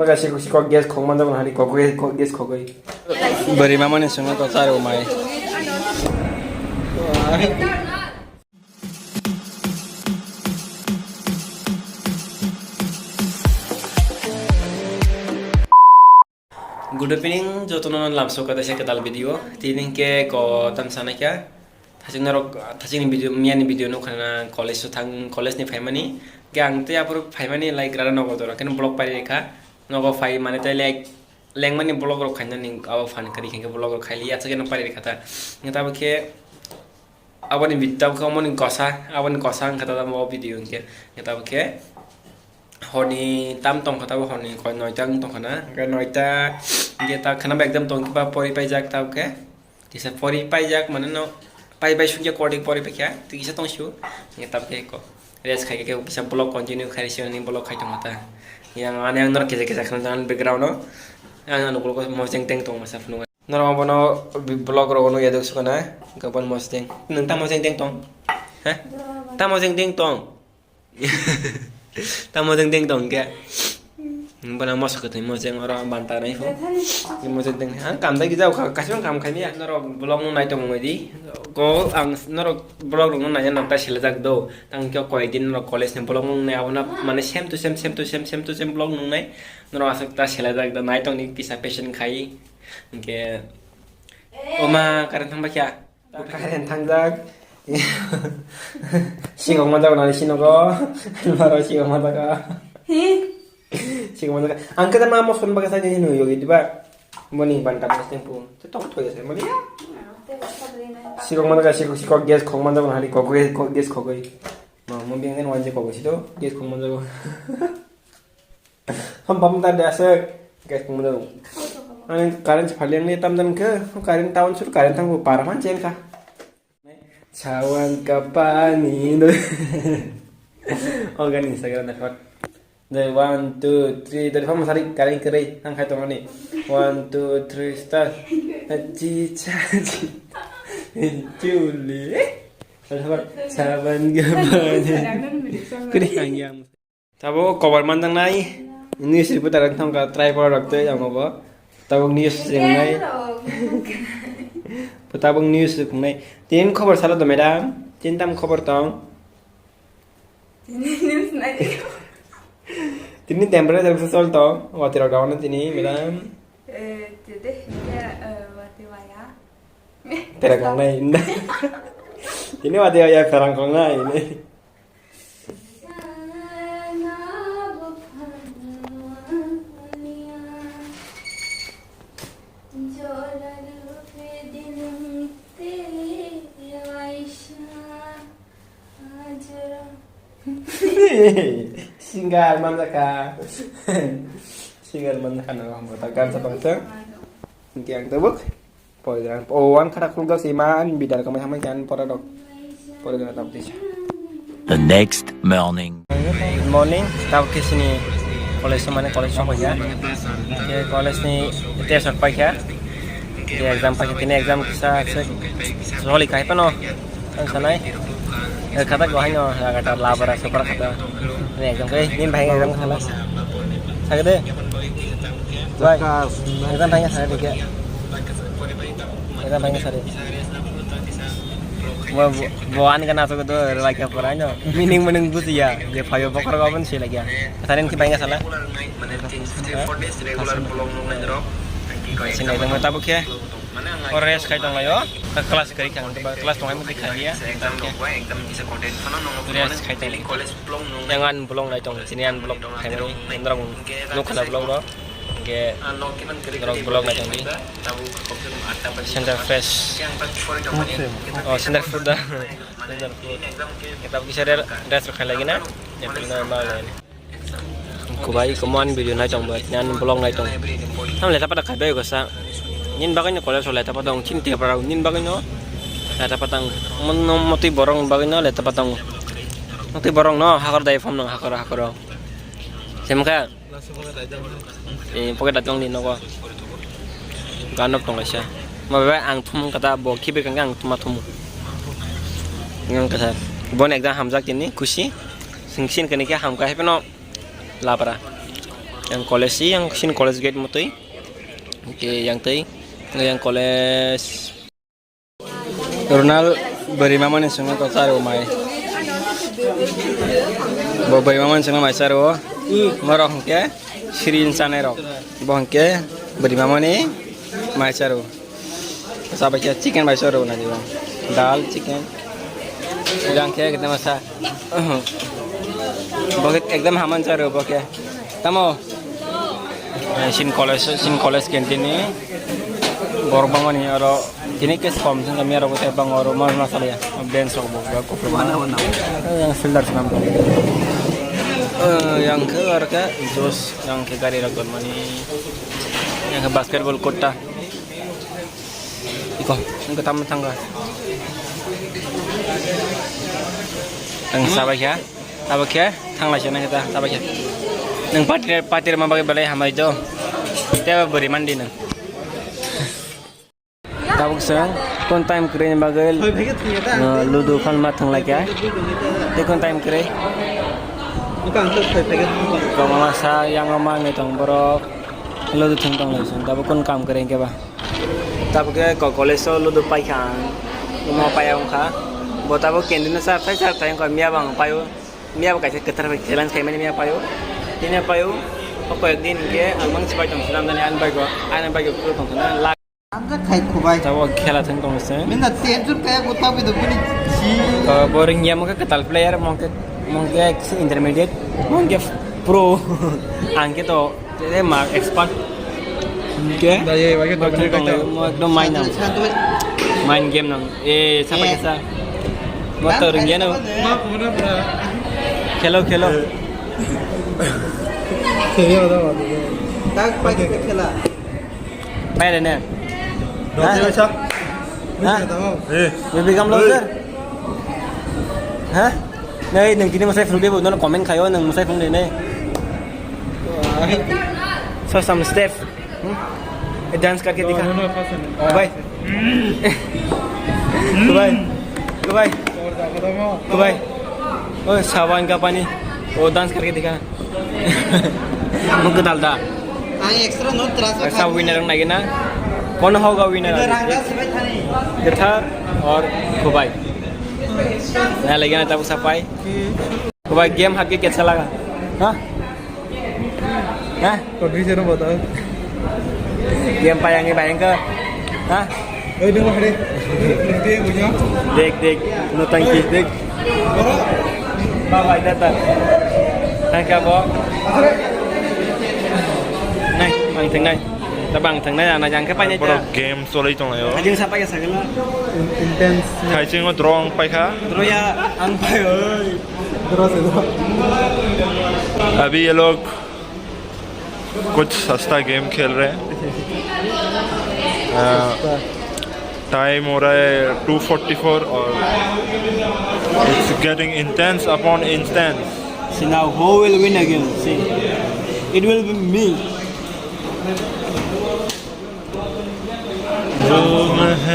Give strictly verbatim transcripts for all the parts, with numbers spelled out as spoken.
Kaisa sikok gas khok manjak mani, kok gas, kok gas khogwi. Bwrwi mamani swngo to charo mai. Good evening, jotono lamsok kaisa kwtal video. Tini hwnkhe ko tam sanai kha. Thaching norok, thaching ni video, miya ni video nukha na college o thang, college ni phaimani. Hwnkhe ang tei aphuru phaimani like rara nogo dora, khe vlog pairi kha. Nogo phai mane tei like lengmani vlog rok khainani abo phan kari khe vlog rok khaili ya, achakhe no pairi kha ta. Hwnkhe tabo khe aboni bit-, tabukhe omoni kosa, aboni kosa wngkha tabuk o video hwnkhe. Tabukhe horni tam tongkha, tabuk horni koi noita wng tongkha na, hwnkhe noita hwnkhe ta khwnaba exam tongkhe ba pori paijak tabukhe. Kisa pori paijak mane no pai bai sukya kordi pori paikha, twi kisa tongsiu. Hwnkhe tabukhe ko rest khaikhe kisa vlog continue khairisi ani vlog khai tongkha ta. Yang ani ang norok kisa kisa khna background o. Ang ano vlog mojeng teng tong masa phunukha. Norok obono bi-, vlog rogo nukya duk sukha na, gabon mosdeng. Nwng tamo jeng deng tong? Ha? Tamo jeng deng tong? Tamo jeng deng tong khe? Bana moso kwthwi mojeng oro banta nai pho. Mojeng deng, ang kam dagi jao kha, kasibang kam khai ya. Norok vlog nung nai tong wngwi di. Ko ang norok vlog rok nung nai nang ta selajak do. Tang khe koi din norok college ni vlog nung nai, abona mane same to same, same to same, same to same vlog nung nai. Norok aswk ta selajak do, nai tong ni kisa patient khai. Hwnkhe, oma, current thang bakya? Current thangjak. Sikok manjak nani sinogo. Baro sikok manjak. Hi? Sikok manjak. Ang khe ma mo son baga sai ni yogi diba. Moni ban tam sing pu. Te tok thoi sai moni. Sikok manjak, sikok, sikok gas khok manjak nani kok gas, kok gas khogoi. Ma mo bing den wanje kok sito gas khok manjak. Ham pam ta de aswk. Guys, kung mano. Ani current se phali ang tam dan khe, current town sur current thang para man chen kha. Sawan kapani no. Organi Instagram na khot. Dai one, two, three, dai pam sari current kere, ang khai tongani. One, two, three, start. Chi cha chi. Chuli. Sawan kapani. Kuri hangyam. Tabuk kobar manjaknai news reporter wng thangkha, tripod rok tei amo bo. Tabuk news ringnai. Tabuk news ringnai. Tin khobor salo do, madam? Tin tam khobor tong? Tini news nai. Tini temperature bwsa sol tong? Wati rok daono tini, madam? Eh, tede, ya, eh, wati waya. Perang kongnai. Tini wati waya perang kongnai. Singer manjakha. Singer manjakha na, bo ta gansa tongthok. Hingke ang tabuk. Porigra, o, wan khara khulga se ma, ani bidar kamai hamai khe ani pora rok. Porigra tabuk tisa. The next morning. Good morning, tabuk khe sini college mane college rok paikha. Khe college ni test rok paikha. Khe exam paikha, tini exam kisa se holi kai pano. Ang sanai. Eh, kata ko haino, agata labara, super kata. Ini exam kai, ini bahaya exam kala. Sagede. Bai. Exam bahaya sagede ke. Exam bahaya sagede. Bo, bo, bo an kana to do lagi apa rano. Meaning meaning bujiya. Je phayo bokor ko pun sih lagi. Kata ini bahaya salah. Sini exam tabuk ya. O rest khai tong laio. Class kari kang ba class tong ai mati khai ya. Rest khai tong. Yang an vlog nai tong, sini an vlog khai mani. Norok nukha na vlog ro. Hingke norok vlog nai tong di. Center fresh. Oh, center food da. Center food. Kita bisa rest khai lagi na. Yang pernah mal ini. Kubai, kamo ani video nai tong ba, ani vlog nai tong. Tam leta pata khai bai gosa. Nin bagwi no college o leta pata ong, chin te parau, nin bagwi no leta pata ong. Mon no motwi borok bagwi no leta pata ong. Motwi borok no hakor dai pham nang hakor, hakor o. Semkha. Eh, pocket dai tong ni nogo. Ganok tong kaisa. Ma baba ang thum kata bo khibe kang ang thuma thumu. Ngang kasa. Bon exam hamjak tini kusi. Sing sin kani khe hamka hai pano. Labra. Yang college si, yang sin college gate mutui. Oke, yang tei, yang college. Ronald bari mamani sungno to charo mai. Bo bari mamani sungno mai charo. Morok hwnkhe sirin chanai rok. Bo hwnkhe bari mamani mai charo. Sabai khe chicken bai charo na dibo. Dal, chicken. Jang khe ekdam sa. Bo khe ekdam haman charo bo khe. Tamo? Eh, sin college, sin college canteen ni borok bangmani oro tini case kom sing kami oro tei bang oro mar ma salaya bench rok bo ba koplo ma. Mana, mana. Eh, yang fielder sinam. Eh, yang khe oro khe juice, yang khe gari rok mani, yang khe basketball court ta. Iko, nang ketam tangga. Ang sabai kha. Abo khe thanglai se nang ta, abo khe. Nwng patir, patir ma bagwi belai hambai do. Tei abo bwrwi mandi nwng. Tabuk se kon time kwrwi ni bagwi, uh, ludo phalma thanglai kha. Tei kon time kwrwi. Koma masa yang ma ngai tong borok. Ludo thung tong lai se. Tabuk kon kam kwrwi khe ba. Tabuk khe ko-, college o ludo paikha ang, omo paiya wngkha. Bo tabuk canteen o char thai, char thai wngkha, miya bo ang paio. Miya bo kaisa kwthar bai challenge khaimani miya paio. Tini paio, o koyek din hinkhe ang mang sipai tong swnam jani ani bike o, ani bike o kwrwi tong thangna lak. Amjak khai khubai. Tabuk khela thang tong se. Minda tenjur kaya gota bido bini si. To bo ringya mo khe kwtal player, mo khe, mo khe intermediate, mo khe pro. Ang khe to Tere ma expert. Ke? Da ye, ba ke Mo to ekdom kani kaita. Mo ekdom mind nang. Santu, santu. Mind game nang. Eh, sapa Eh. Kesa? Mo to ringya no. Ma pura pura. Khelo, khelo. Khelo da ba. Tak pa ke khela. Pai re ne. Dote Ha? Baisa. Ha? Eh. Baby kam lo sir. Ha? Nei, nang kini masai phung de bo, no comment khayo, nang masai phung de ne. So some step. Hmm? Dance karke dikha. No, no, no, first one. Bhai. Bhai. Bhai. Bhai. Oh, sawan ka pani. Oh, dance karke dikha. Muk dal da. Ang extra no trust. Sa winner ang nagina. Kono hoga winner? Rangda sibai thani. Githar or Khubai. Na lagi na tabu sapai. Khubai game hake kaisa laga. Ha? Ha? Kotri se no bata. Game payang ni bayang ka. Ha? Oi, deng, hade. Deng, deng, bujo. Dek, dek. No, thank you, dek. Bye, bye, tata. Thank you, bo. Nai, bang thang nai. Ta bang thang nai, ana jang ke pa nai ta. Boro game solai tong layo. Ajing sa pa ya sagala. In-, intense. Khai chingo drong pai kha. Droya ang pai oi. Dro se dro. अभी ये लोग कुछ सस्ता गेम खेल रहे हैं। टाइम हो रहा है टू फोर्टी फ़ोर और it's getting intense upon intense। See now, who will win again? See, it will be me।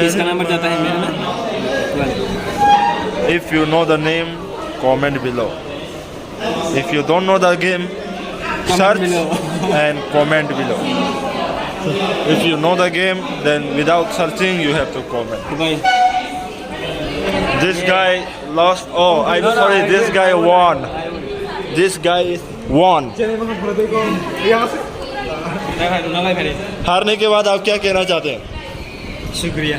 इसका नंबर जाता है मेरा ना। If you know the name, comment below। If you don't know the game, search and comment below। If you know the game, then without searching, you have to comment। This guy lost। Oh, I'm sorry, this guy won। This guy is won। हारने के बाद आप क्या कहना चाहते हैं? Shukriya।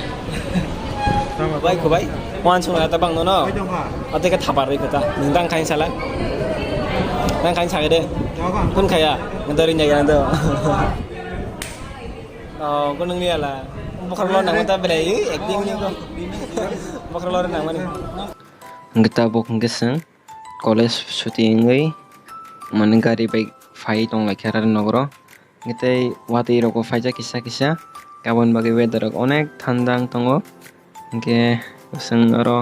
Khubai, khubai. Wan sung ata bang nono. Ate ka thapar ri kota. Nang tang khain sala. Tang khain sage de. Kun khaya. Nang to rin jaga nang to. Oh, kun nang ni ala. Bokhor lo nang ta belai acting ni ko. Bokhor lo nang mani. Hwnkhe tabuk hwnkhe chwng college suti wngwi mani gari bai phai tong laikha rani nokro. Hwnkhe tei watwi rokbo phaijak kisa kisa, aboni bagwi weather rok onek thanda wng tongo. Hwnkhe chwng oro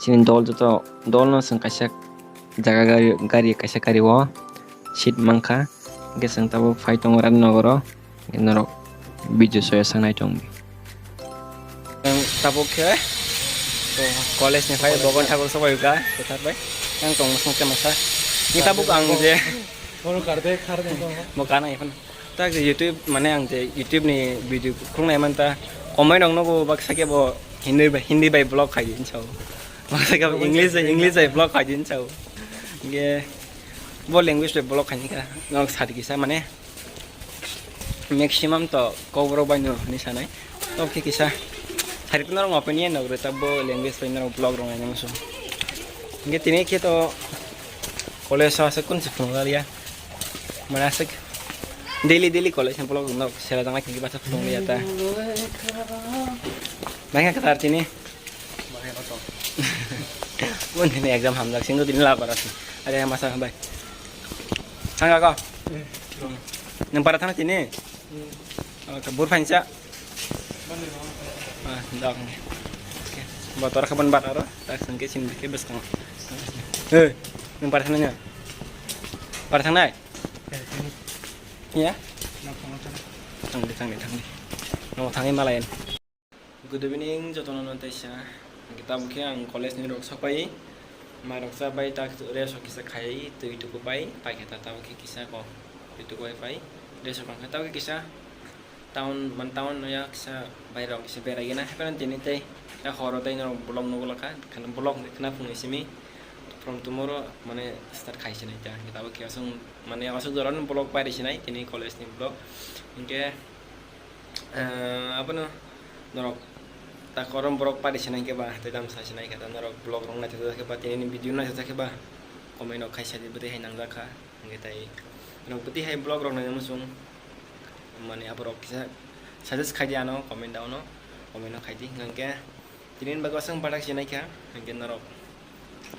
chini dol joto dolno chwng kaisa jaga gari, gari kaisa gari o seat mankha. Hwnkhe chwng tabuk phai tongo rani nokro. Norok video soya sangnai tong di. Ang tabuk khe, to, college ni phai Bogon Thakur sobai ka, kwthar bai. Ang tong masa masa. Ni tabuk ang je, Bono kar de, kar de, bono. Bo kana iphano. Tak je YouTube, mane ang je YouTube ni video khulnai man ta, comment rok nogo baksa khe bo Hindi bai, Hindi bai vlog khai din sao. Baksa khe bo English, English bai vlog khai din sao. Ge bo language bai vlog khai ni kha. Nok sadi kisa mane maximum to Kokborok bai no ni sanai. Tok khe kisa. Sari norok opinion nok re ta bo language bai norok vlog rok nai nang so. Ge tini khe to college o aswk kun se phunuk ya. Mane aswk daily, daily college ni vlog nok sera jang lai khe basa phunuk ya ta. Bai kha kwthar tini. Bo tini exam hamjak sing tini labar aswk. Are masa bai. Thang ga ko. Nang para thang tini. Bur phainsa. Ah, dok. Botor khaban bar aro, tak sengke sini ke beskang. Hei, nang para thang nai. Para thang nai. Ya. Thang di, thang di, thang di. Nang thang di malayan. Good evening, jotono no teisa. Tabuk khe ang college ni rok sapai. Mai rok cha bai tak rest kisa khai twi tuku bai. Pai khe ta tabuk khe kisa ko twi tuku bai pai. Rest rok khe tabuk khe kisa town, man town no ya kisa bai rok kisa berai gana. Haikhe tini tei ya horo tei norok vlog nugula kha. Khana vlog khana phung simi. From tomorrow mane start khai sinai ta. Tabuk khe aswng mane aswk jora no vlog pai sinai tini college ni vlog. Hinkhe Eh, abono norok ta korom borok pari sinai khe ba, tei dam sa sinai khe ta norok vlog rok naithok khe ba, tini ni video naithok khe ba, comment rok khai sa di, bwtwi hai nangjak kha. Hingkhe tai norok bwtwi hai vlog rok naina muchung mani aborok kisa suggest khai di ano comment down o, comment o khai di. Hingkhe tini ni bagwi aswk bathak sinai kha, hingkhe norok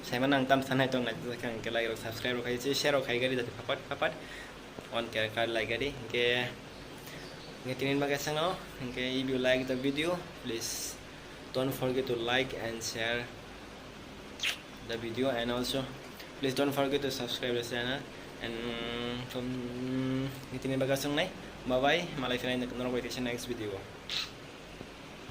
saimano ang tam sanai tong naithok khe, hingkhe like rok subscribe rok khai di, share rok khai gari jati phapat phapat. One K kar like gari, hingkhe, hingkhe tini bagwi sano, hingkhe if you like the video, please don't forget to like and share the video, and also please don't forget to subscribe the channel. And from tini bagwi song nai, bye bye, malai phinai norok bai kaisa next video.